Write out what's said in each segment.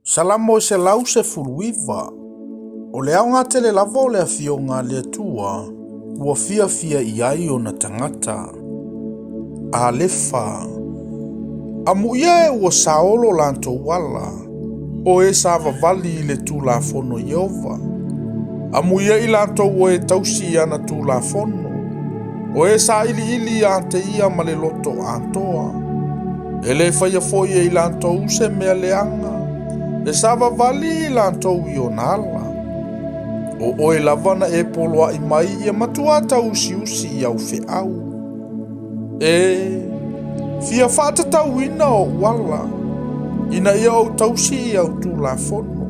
Salamo e 119. O le aoga tele lava o le afioga a le Atua ua fiafia i ai ona tagata. Alefa. Amuia e ua sao lo latou ala, o e savavali i le tulafono Ieova. Amuia i latou o e tausi i ana tulafono, o e sailiili ia te ia ma le loto atoa. E le faia foi e i latou se mea leaga, e savavali i latou i ona ala. O oe lava na e poloai mai ia matua tauusiusi i au feau. E fia faatatauina ou ala, ina ia ou tausi i au tulafono.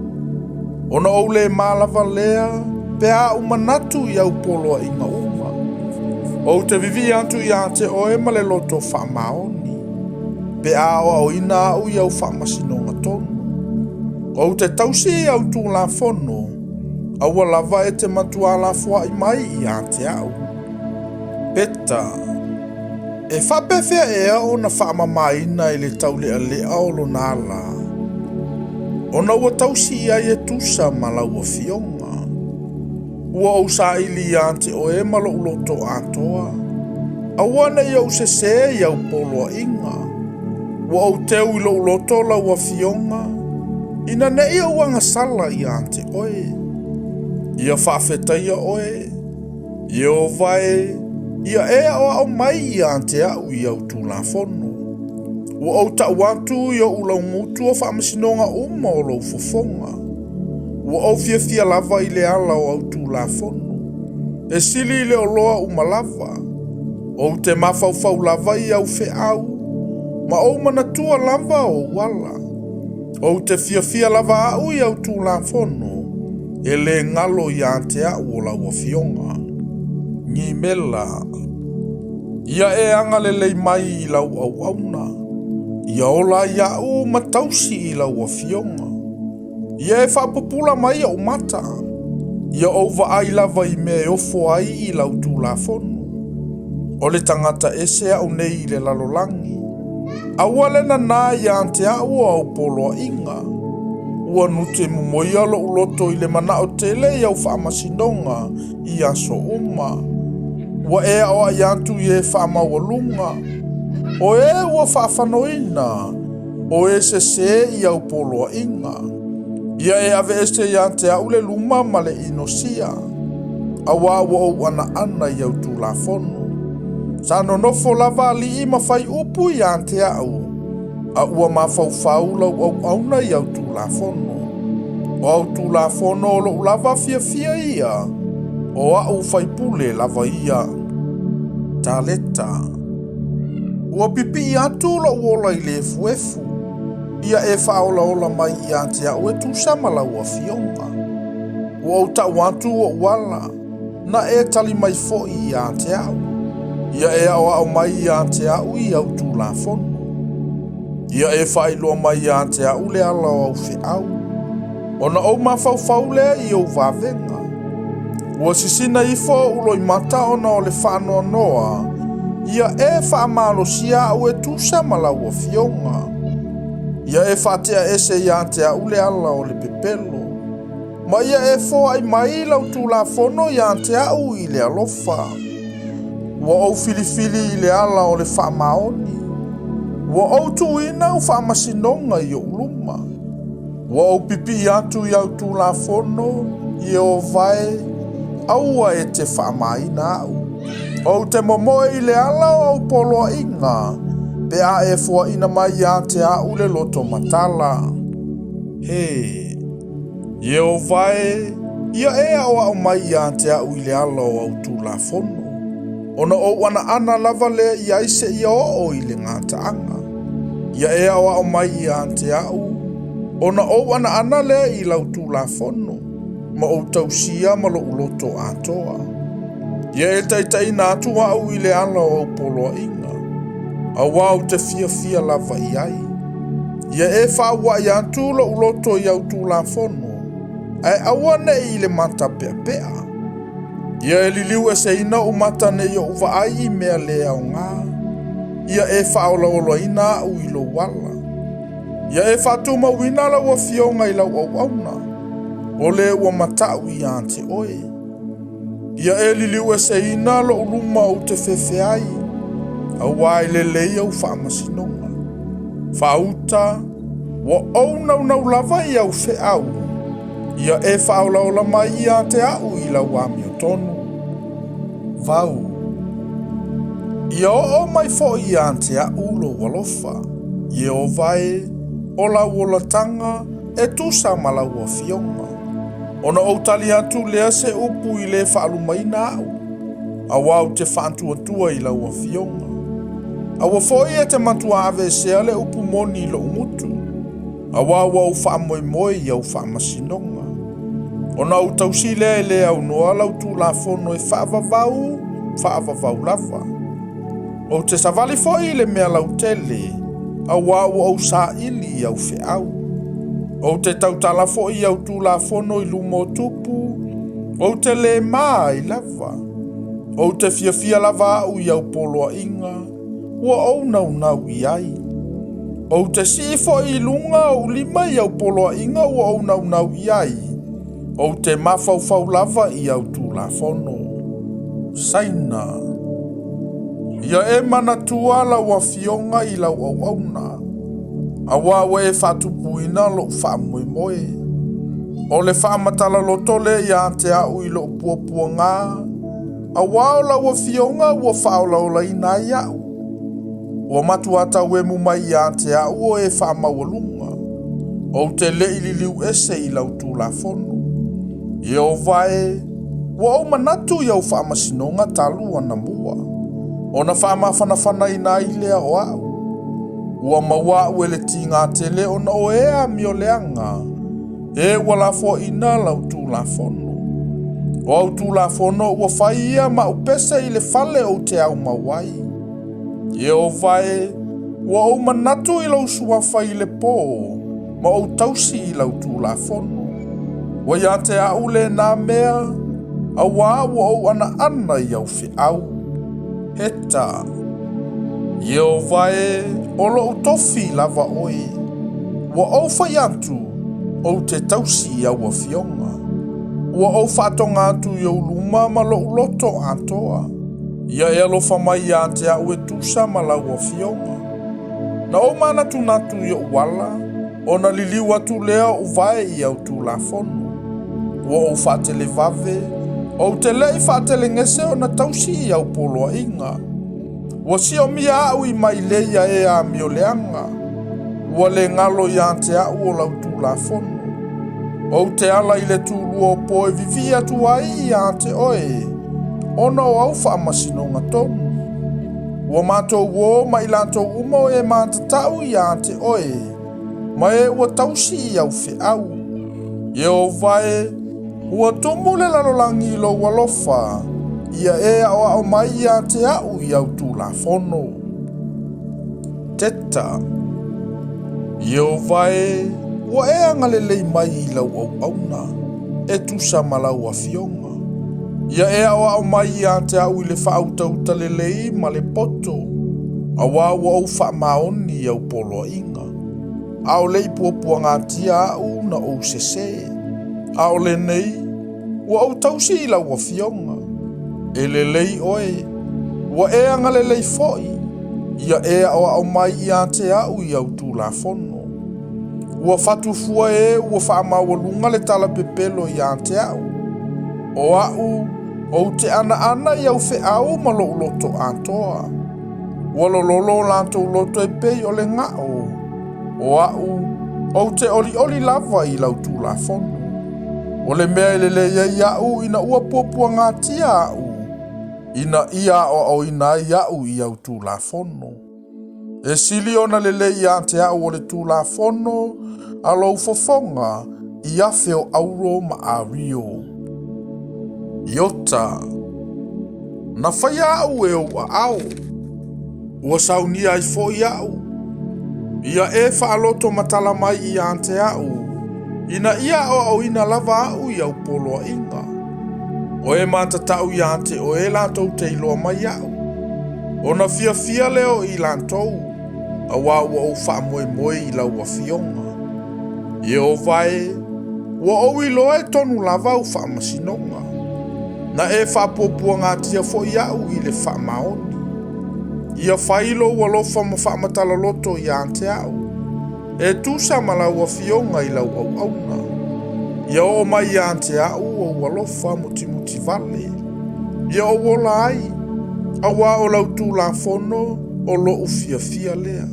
Ona ou le ma lava lea, pe a ou manatu i au poloaiga uma. Ou te vivii atu ia te oe ma le loto faamaoni, pe a aoaoina au i au faamasinoga tonu. Ou te tausi i au tulafono, aua lava e te matua lafoai mai ia te au. Peta. E faapefea ea ona faamamaina i le taulealea o lona ala, ona ua tausi i ai e tusa ma lau afioga. Ua ou saili ia te oe ma lou loto atoa. Aua ne i ou sesē i au poloaiga. Ua ou teu i lou loto lau afioga, ina ne i ou agasala ia te oe. Ia faafetaia oe, Ieova e, ia e aoao mai ia te au i au tulafono. Ua ou tau atu i ou laugutu o faamasinoga uma o lou fofoga. Ua ou fiafia lava i le ala o au tulafono. E sili i le oloa uma lava. Ou te mafaufau lava i au feau, ma ou manatua lava ou ala. Ou te fiafia lava au i au tulafono, e le galo ia te au o lau afioga. Gimela. Ia e agalelei mai i lau auauna, ia ola ai au ma tausi i lau afioga. Ia e faapupula mai ou mata, ia ou vaai lava i mea e ofo ai i lau tulafono. O le tagata ese au nei i le lalolagi, aua le nanā ia te au o au poloaiga. Ua nute momoia lou loto i le manao tele i au faamasinoga i aso uma. Ua e aoai atu i e faamaualuga, o e ua faafanoina, o e sesē i au poloaiga. Ia e aveese ia te au le luma ma le inosia, auā ua ou anaana i au tulafono. Sa nonofo lava alii ma fai upu ia te au, a ua mafaufau lau auauna i au tulafono. O au tulafono o lou lava fiafia ia, o au faipule lava ia. Taleta. Ua pipii atu lou ola i le efuefu, ia e faaolaola mai ia te au e tusa ma lau afioga. Ua ou tau atu ou ala, na e tali mai foi ia te au. Ia e aoao mai ia te au i au tulafono. Ia e faailoa mai ia te au le ala o au feau, ona ou mafaufau lea i ou vavega. Ua sisina ifo ou loimata ona o le faanoanoa, ia e faamalosia au e tusa ma lau afioga. Ia e faatea ese ia te au le ala o le pepelo, ma ia e foai mai lau tulafono ia te au i le alofa. Ua ou filifili i le ala o le faamaoni, ua ou tuuina au faamasinoga i ou luma. Ua ou pipii atu i au tulafono, Ieova e, aua e te faamaina au. Ou te momoe i le ala o au poloaiga, pe a e foaina mai ia te au le loto matala. He. Ieova e, ia e aoao mai ia te au i le ala o au tulafono, ona ou anaana lava lea i ai seia oo i le gataaga. Ia e aoao mai ia te au, ona ou anaana lea i lau tulafono, ma ou tausia ma lou loto atoa. Ia e taitaiina atu au i le ala o au poloaiga, auā ou te fiafia lava i ai. Ia e faaua'i atu lou loto i au tulafono, ae aua ne i i le mata peapea. Ia e liliu eseina ou mata ne i ou vaai i mea le aoga. Ia e faaolaolaina au i lou ala. Ia e faatumauina lau afioga i lau auauna, o le ua mata'u ia te oe. Ia e liliueseina lo'u luma ou te fefe ai, auā e lelei au faamasinoga. Faauta, ua ou naunau lava i au feau, ia e faaolaola mai ia te a'u i lau amiotonu. Vau. Ia oo mai foʻi ia te aʻu lou alofa, Ieova e, o lau olataga e tusa ma lau afioga. Ona ou tali atu lea se upu i le faalumaina aʻu, auā ou te faatuatua i lau afioga. Aua foi e te matuā aveesea le upu moni i loʻu gutu, auā ua ou faamoemoe i au faamasinoga. Ona ou tausi lea e le aunoa lau tulafono e faavavau, faavavau lava. Ou te savali foi i le mea lautele, auā ua ou saili i au feau. Ou te tautala foi i au tulafono i luma o tupu, ou te le ma ai lava. Ou te fiafia lava au i au poloaiga, ua ou naunau i ai. Ou te sii foi i luga ou lima i au poloaiga ua ou naunau i ai, ou te mafaufau lava i au tulafono. Saina. Ia e manatua lau afioga i lau auauna, auā ua e faatupuina loʻu faamoemoe. O le faamatala loto lea ia te au i loʻu puapuagā, auā o lau afioga ua faaolaolaina ai aʻu. Ua matuā tauemu mai ia te a'u o e faamaualuga, ou te le i liliu ese i lau tulafono. Ieova e, ua ou manatu i au faamasinoga talu anamua, ona faamafanafanaina ai lea o a'u. Ua maua a'u e le tigā tele ona o e amioleaga, e ua lafoaina lau tulafono. O au tulafono ua fai ia ma au pese i le fale ou te aumau ai. Ieova e, ua ou manatu i lou suafa i le pō, ma ou tausi i lau tulafono. Ua ia te a'u lenā mea, auā ua ou anaana i au feau. Heta. Ieova e, o loʻu tofi lava oe. Ua ou fai atu, ou te tausi i au afioga. Ua ou faatoga atu i ou luma ma loʻu loto atoa. Ia e alofa mai ia te a'u e tusa ma lau afioga. Na ou manatunatu i oʻu ala, ona liliu atu lea oʻu vae i au tulafono. Ua ou faatelevave, ou te le i faatelegese ona tausi i au poloaiga. Ua siomia aʻu i maileia e amioleaga, ua le galo ia te aʻu o lau tulafono. Ou te ala i le tulua o po e vivii atu ai ia te oe, ona o au faamasinoga tonu. Ua matou ō ma i latou uma o e matatau ia te oe, ma e ua tausi i au feau. Ieova e, ua tumu le lalolagi i lou alofa, ia e aʻoaʻo mai ia te aʻu i au tulafono. Teta. Ieova e, ua e agalelei mai i lau auauna, e tusa ma lau afioga. Ia e aʻoaʻo mai ia te aʻu i le faautauta lelei ma le poto, auā ua ou faamaoni i au poloaiga. ʻAʻole i puapuagatia aʻu na ou sesē, a o lenei, ua ou tausi i lau afioga. E lelei oe, ua e agalelei foi, ia e aʻoaʻo mai ia te aʻu i au tulafono. Ua fatu fua e ua faamaualuga le tala pepelo ia te aʻu. O aʻu, ou te anaana i au feau ma loʻu loto atoa. Ua lololo o latou loto e pei o le gaʻo. O aʻu, ou te ʻoliʻoli lava i lau tulafono. O le mea e lelei ai aʻu ina ua puapuagatia aʻu, ina ia aʻoaʻoina ai aʻu i au tulafono. E sili ona lelei ia te aʻu o le tulafono a lou fofoga i afe o ʻauro ma ʻArio. Iota. Na faia aʻu e ou aao, ua saunia ai foi aʻu. Ia e faaloto matala mai ia te aʻu, ina ia aʻoaʻoina lava aʻu i au poloaiga. O e matatau ia te oe latou te iloa mai aʻu. Ona fiafia lea o i latou. Auā ua ou faamoemoe i lau Afioga. Ieova e, ua ou iloa e tonu lava au faamasinoga. Na e faapuapuagatia foi au i le faamaoni. Ia fai lou alofa ma faamatala loto ia te au, e tusa ma lau afioga i lau auauna. Ia oo mai ia te au ou alofa mutimutivale, ia ou ola ai, auā o lau Tulafono o lo'u fiafia lea.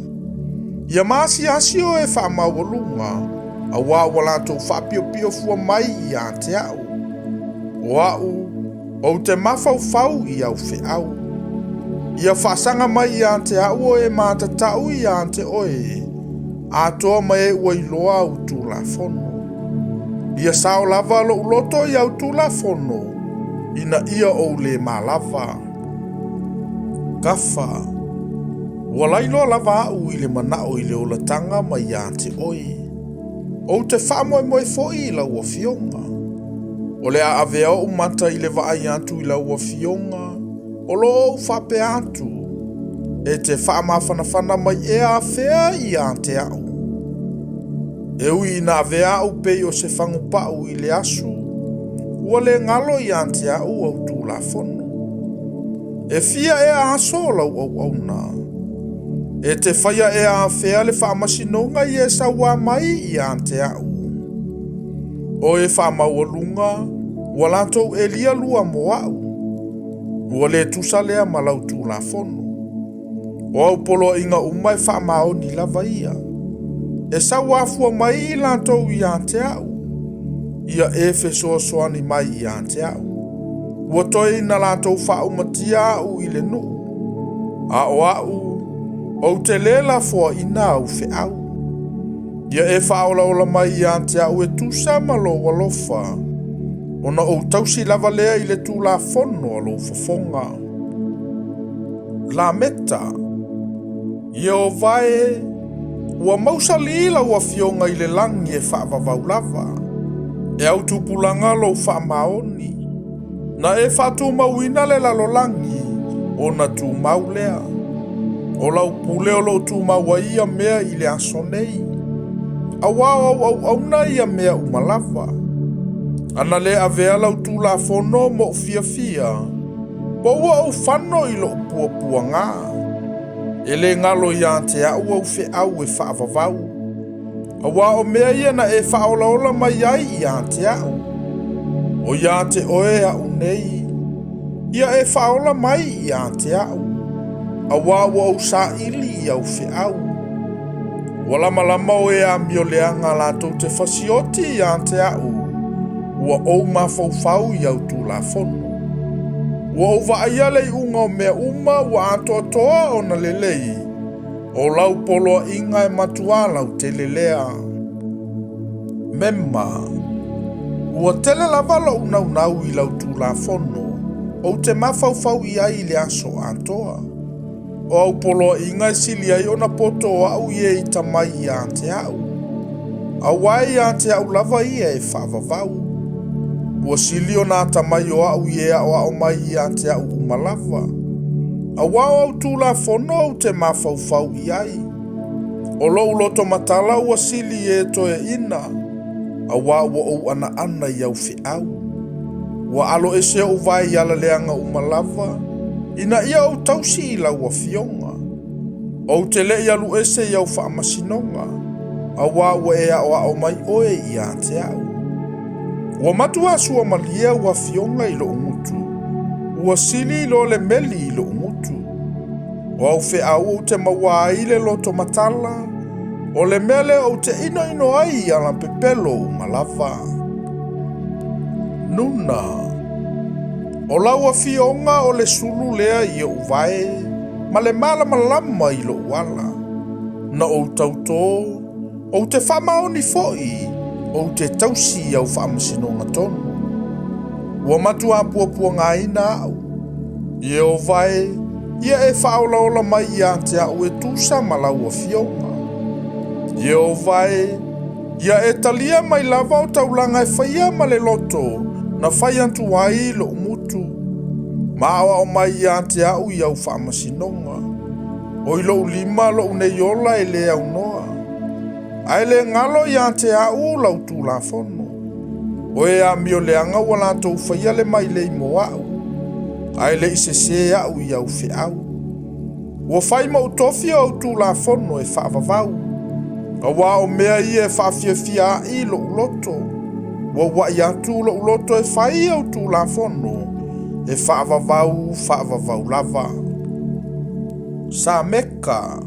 Ia maasiasi o e faamaualuga, auā ua latou faapiopio fua mai ia te au. O au, ou te mafaufau i au feau. Ia faasaga mai ia te au o e matatau ia te oe, atoa ma e ua iloa au Tulafono. Ia sao lava lou loto i au Tulafono, ina ia ou le malava. Kafa. Ua lailoa lava au i le manao i le olataga mai ia te oe. Ou te faamoemoe foi i lau Afioga. O le a avea o'u mata i le vaai atu i lau Afioga, o lo o ou faapea atu, e te faamafanafana mai ea afea ia te au. E ui ina avea au pei o se fagupau i le asu, ua le galo ia te au au Tulafono. E fia ea aso o lau auauna? E te faia ea afea le faamasinoga i e sauā mai ia te au. O e faamaualuga, ua latou elia lua mo au. Ua le tusa lea ma lau Tulafono. O au poloaiga uma e faamaoni lava ia. E sauafua mai i latou ia te au. Ia e fesoasoani mai ia te au. Ua toe ina latou faaumatia au i le nuu. A o au, ou te le lafoaina au feau. Ia e faaolaola mai ia te au e tusa ma lou alofa, ona ou tausi lava lea i le Tulafono a lou fofoga. Lameta. Ieova e, ua mausali lau Afioga i le lagi e faavavau lava. E autupulaga lou faamaoni. Na e faatumauina le lalolagi, ona tumau lea. O lau pule o loo tumau ai ia mea i le aso nei. Auā o au auauna ia mea uma lava. Ana le avea lau Tulafono mo'u fiafia, po ua ou fano i lo'u puapuagā. E le galo ia te au au feau e faavavau. Auā o mea ia na e faaolaola mai ai ia te au. O ia te oe au nei, ia e faaola mai ia te au. Auā ua ou saili i au feau. Ua lamalama o e amioleaga latou te fasioti ia te au, ua ou mafaufau i au Tulafono. Ua ou vaaia le iuga o mea uma ua atoatoa ona lelei, o lau poloaiga e matuā lautele lea. Mema. Ua tele lava lou naunau i lau Tulafono, ou te mafaufau i ai i le aso atoa. O au poloaiga e sili ai ona poto o au i e ita mai ia te au. Auā ia te au lava ia e faavavau. Ua sili ona atamai o au i e aoao mai ia te au uma lava. Auā o au Tulafono ou te mafaufau i ai. O lou loto matala ua sili e toeaina, auā ua ou anaana i au feau. Ua alo ese ou vae i alaleaga uma lava, ina ia ou tausi i lau Afioga. Ou te le i alu ese i au faamasinoga, auā ua e aoao mai oe ia te au. Ua matuā suamalie au afioga i lou gutu, ua sili i lo le meli i lou gutu. O au feau ou te maua ai le loto matala, o le mea lea ou te inoino ai i alapepelo uma lava. Nuna. O lau Afioga o le sulu lea i ou vae, ma le malamalama i lou ala. Na ou tautō, ou te faamaoni foi, ou te tausi i au faamasinoga tonu. Ua matuā puapuagaina au. Ieova e, ia e faaolaola mai ia te au e tusa ma lau Afioga. Ieova e, ia e talia mai lava o taulaga e faia ma le loto, na fai atu ai lou gutu. Ma aoao mai ia te au i au faamasinoga. O i lou lima lou nei ola e le aunoa, ae le galo ia te au lau tulafono. O e amio leaga ua latou faia le mailei mo au, ae le i sesē au i au feau. Ua fai ma ou tofi o au tulafono e faavavau, auā o mea ia e faafiafia a'i lou loto. Ua ua'i atu lou loto e fai au tulafono e faavavau faavavau lava. Sameka.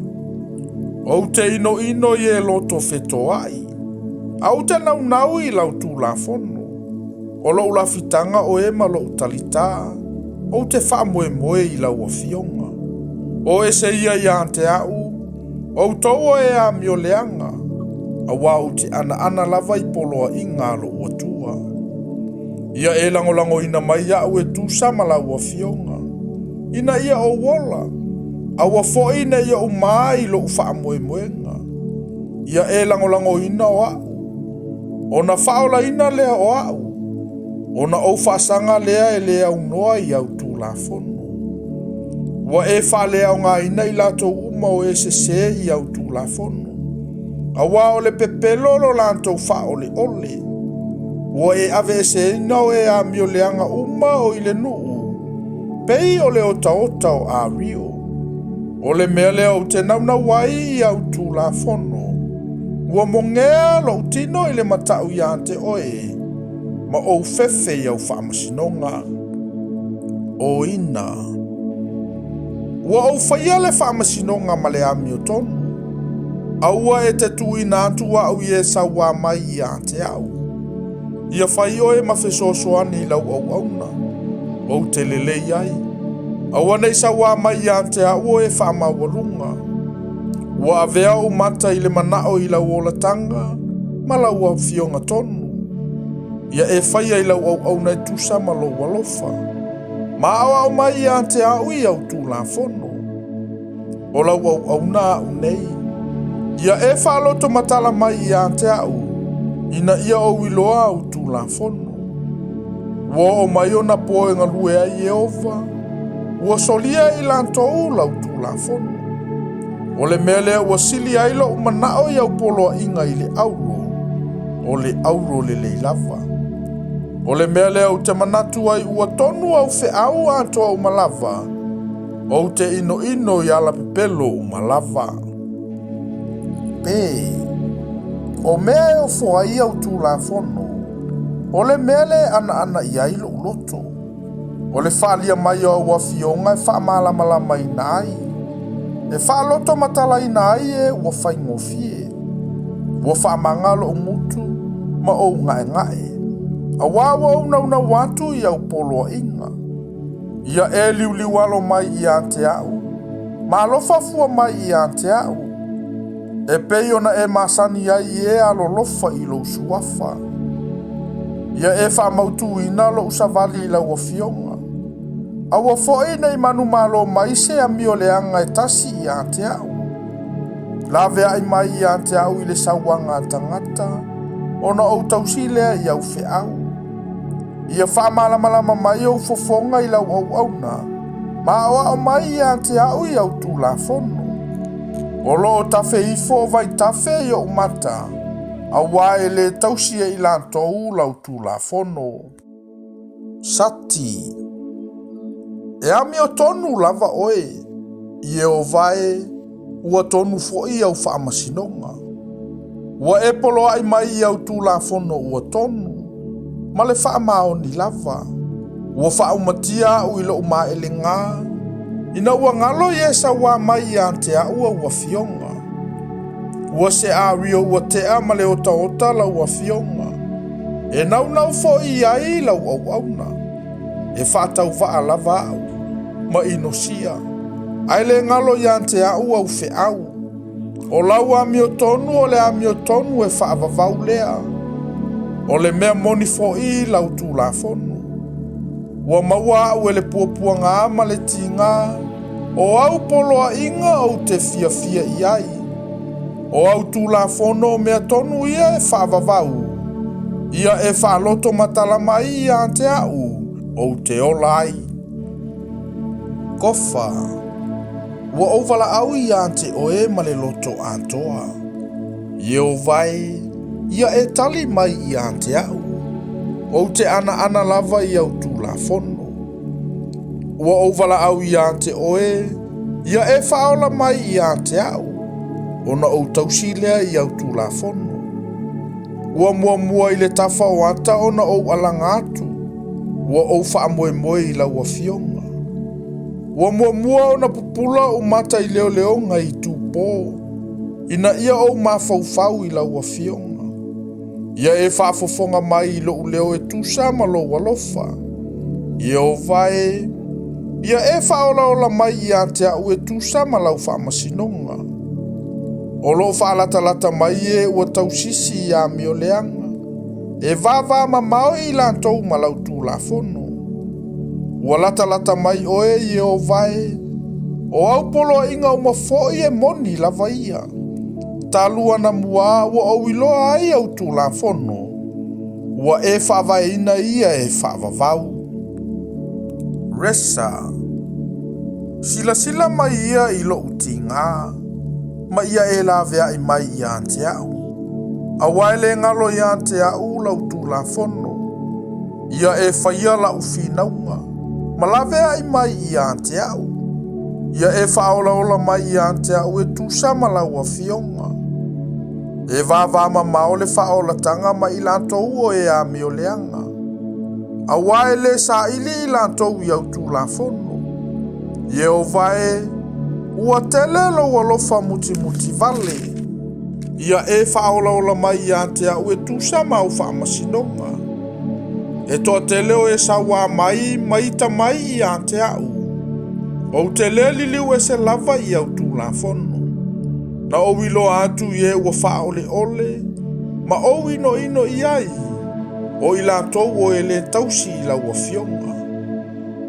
Ou te inoino i e loto fetoa'i, a ou te naunau i lau tulafono. O lou lafitaga oe ma lou talitā, ou te faamoemoe i lau afioga. O ese ia ia te au, outou o e amio leaga, auā ou te anaana lava i poloaiga a lou Atua. Ia e lagolagoina mai au e tusa ma lau afioga, ina ia ou ola, aua foi ne i ou ma i lou faamoemoega. Ia e lagolagoina o au, ona faaolaina lea o au, ona ou faasaga lea e le aunoa i au tulafono. Ua e faaleaogaina i latou uma o e sesē i au tulafono, auā o le pepelo lo latou faaoleole. Ua e aveeseina o e amio leaga uma o i le nuu, pei o le otaota o ario. O le mea lea ou te naunau ai i au tulafono. Ua mogea lou tino i le matau ia te oe, ma ou fefe i au faamasinoga. O ina. Ua ou faia le faamasinoga ma le amiotonu. Aua e te tuuina atu au i e sauā mai ia te au. Ia fai oe ma fesoasoani i lau auauna, ou te lelei ai. Aua ne i sauā mai ia te au o e faamaualuga. Ua avea ou mata i le manao i lau olataga ma lau afioga tonu. Ia e faia i lau auauna e tusa ma lou alofa. Ma aoao mai ia te au i au tulafono. O lau auauna au nei. Ia e faaloto matala mai ia te au, ina ia ou iloa au tulafono. Ua oo mai ona po e galue ai Ieova, ua solia e i latou lau tulafono. O le mea lea ua sili ai lou manao i au poloaiga i le auro, o le auro lelei lava. O le mea lea ou te manatu ai ua tonu au feau atoa uma lava, ou te inoino i alapepelo uma lava. Pe, o mea e ofo ai au tulafono, o le mea lea e anaana i ai lou loto. O le faaalia mai o au afioga e faamalamalamaina ai, e faalotomatalaina ai e ua faigofie. Ua faamaga lou gutu ma ou gaegae, auā ua ou naunau atu i au poloaiga. Ia e liuliualo mai ia te au, ma alofa fua mai ia te au, e pei ona e masani ai i e alolofa i lou suafa. Ia e faamautuina lou savali i lau afioga. Aua foi ne i manumalo mai se amio leaga e tasi ia te au. Laveai mai ia te au i le sauaga a tagata, ona ou tausi lea i au feau. Ia faamalamalama mai ou fofoga i lau auauna, ma aoao mai ia te au i au tulafono. O lo o tafe ifo o vaitafe i ou mata, auā e le tausi e i latou lau tulafono. Sati. E amiotonu lava oe, Ieova e, ua tonu foi au faamasinoga. Ua e poloai mai i au tulafono ua tonu, ma le faamaoni lava. Ua faaumatia au i lou maelega, ina ua galo i e sauā mai ia te au au afioga. Ua se ario ua tea ma le otaota lau afioga, e naunau foi i ai lau auauna. E faatauvaa lava au, ma inosia, ae le galo ia te au au feau. O lau amiotonu o le amiotonu e faavavau lea. O le mea moni foi lau tulafono. Ua maua au e le puapuaga ma le tiga, o au poloaiga ou te fiafia i ai. O au tulafono o mea tonu ia e faavavau, ia e faaloto matala mai ia te au, ou te ola ai. Kofa. Ua ou valaau ia te oe ma le loto atoa. Ieova e, ia e tali mai ia te a'u. Ou te anaana lava i au tulafono. Ua ou valaau ia te oe, ia e faaola mai ia te a'u, ona ou tausi lea i au tulafono. Ua muamua i le tafa o ata ona ou alaga atu, ua ou faamoemoe i lau afioga. Ua muamua ona pupula ou mata i leoleoga i itupo, ina ia ou mafaufau i lau afioga. Ia e faafofoga mai i lou leo e tusa ma lou alofa. Ieova e, ia e faaolaola mai ia te a'u e tusa ma lau faamasinoga. O loo faalatalata mai e ua tausisi i amioleaga, e vavamamao i latou ma lau tulafono. Ua latalata mai oe, Ieova e, o au poloaiga uma foi e moni lava ia. Talu anamua ua ou iloa ai au tulafono, ua e faavaeina ia e faavavau. Resa. Silasila mai ia i lou tiga, ma ia e laveai mai ia te a'u. Auā e le galo ia te a'u lau tulafono. Ia e faia la'u finauga, ma laveai mai ia te a'u. Ia e faaolaola mai ia te a'u e tusa ma lau afioga. E vavamamao le faaolataga ma i latou o e amioleaga. Auā e le saili i latou i au tulafono. Ieova e, ua tele lou alofa mutimuti vale. Ia e faaolaola mai ia te a'u e tusa ma au faamasinoga. E toatele o e sauā mai ma ita mai ia te a'u. Ou te le liliu ese lava i au tulafono. Na ou iloa atu i e ua faaoleole, ma ou inoino i ai, o i latou o e le tausi i lau afioga.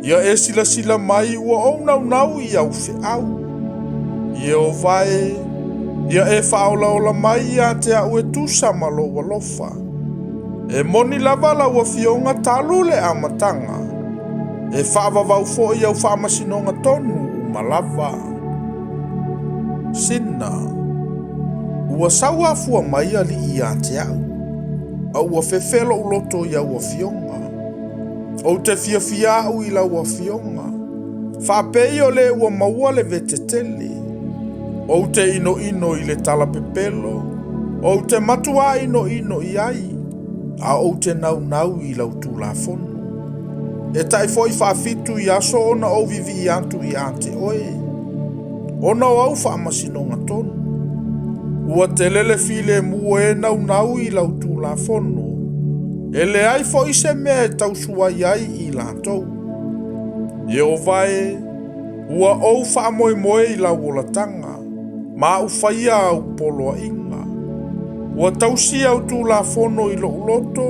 Ia e silasila mai ua ou naunau i au feau. Ieova e, ia e faaolaola mai ia te a'u e tusa ma lou alofa. E moni lava lau afioga talu le amataga, e faavavau foi au faamasinoga tonu uma lava. Sina. Ua sau afua mai alii ia te a'u, a ua fefe lou loto i au afioga. Ou te fiafia a'u i lau afioga, faapei o le ua maua le vetetele. Ou te inoino i le talapepelo, ou te matuā inoino i ai, a ou te naunau i lau tulafono. E tai foi faafitu i aso ona ou vivii atu ia te oe, ona o au faamasinoga tonu. Ua tele le filemu o e naunau i lau tulafono, e leai foi se mea e tausuai ai i latou. Ieova e, ua ou faamoemoe i lau olataga, ma a'u faia au poloaiga. Ua tausi au tulafono i lou loto,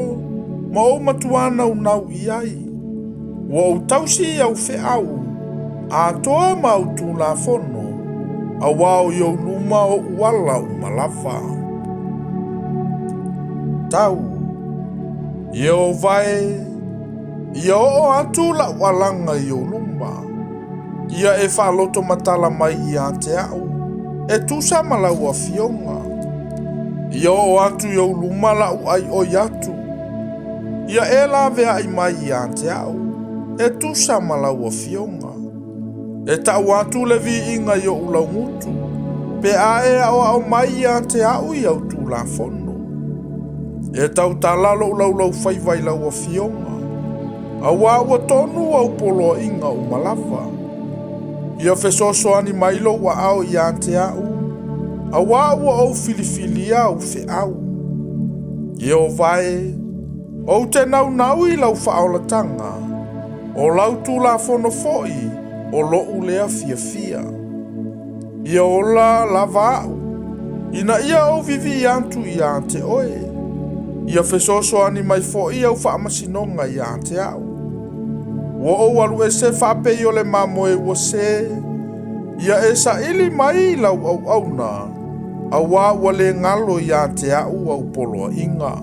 ma ou matuā naunau i ai. Ua ou tausi i au feau, atoa ma au tulafono, auā o i ou luma oʻu ala uma lava. Tau. Ieova e, ia oo atu la'u alaga i ou luma. Ia e faaloto matala mai ia te a'u, e tusa ma lau afioga. Ia oo atu i ou luma la'u aioi atu. Ia e laveai mai ia te a'u, e tusa ma lau afioga. E ta'u atu le viiga i o'u laugutu, pe a e aoao mai ia te a'u i au tulafono. E tautala lou laulaufaiva i lau afioga, auā ua tonu au poloaiga uma lava. Ia fesoasoani mai lou aao ia te a'u, auā ua ou filifilia au feau. Ieova e, ou te naunau i lau faaolataga, o lau tulafono foi o lo'u lea fiafia. Ia ola lava a'u, ina ia ou vivii atu ia te oe. Ia fesoasoani mai foi au faamasinoga ia te a'u. Ua ou alu ese faapei o le mamoe ua se, ia e saili mai i lau auauna, auā ua le galo ia te a'u au poloaiga.